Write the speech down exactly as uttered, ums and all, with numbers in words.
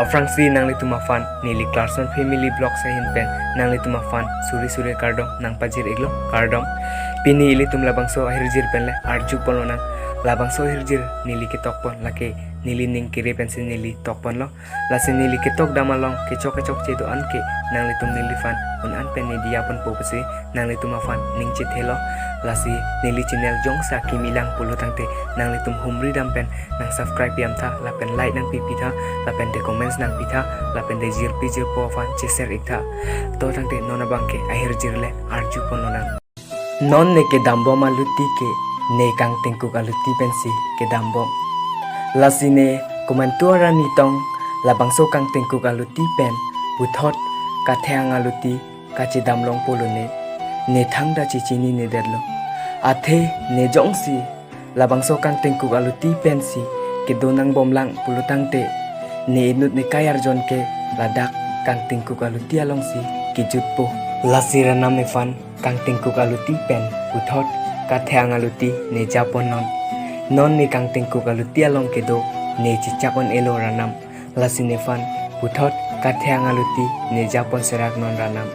Aphrangsi nanglitum aphan neli Clarkson Family Vlogs ahin pen nanglitum aphan suri suri kardom nangpajir iklo, kardom. Pini ilitum labangso ahirjir pen le arju ponlonang. Labangso ahirjir neli ketok pon, lake neli ning kere pensi neli tok ponlo. Lasi neli ketok dam along kechok kechokche do-an ke nanglitum neliphan un-an pen nediya ponpo pusi nanglitum aphan ning chethelo. Lasi neli channel jongsi akimi lang pulo tangte nanglitum humri dam pen nang subscribe yam tha, lapen like nangpipi tha, lapen te comments nangpi tha, lapen te jirpi jirpo aphan che-share ik tha. To tangte non abang ke ahirjir le arju ponlonang. Non ne kedambom aluti ke ne kangtingkuk aluti pensi kedambom. Lasi ne komantu arni tong labangso kangtingkuk aluti pen puthot kathang aluti kachedam long pulo ne, ne thangta chechinine detlo. Athe ne jongsi labangso kangtingkuk aluti pensi kedo nangbom lang pulo tangte, ne inut ne kai arjon ke ladak kangtingkuk aluti alongsi kejutpo. Lasi ranam nephan kangtingkuk aluti pen puthot kathang aluti ne japon non. Non ne kangtingkuk aluti along kedo ne chechak un-elo ranam. Lasi nephan puthot kathang aluti ne japon serak non ranam.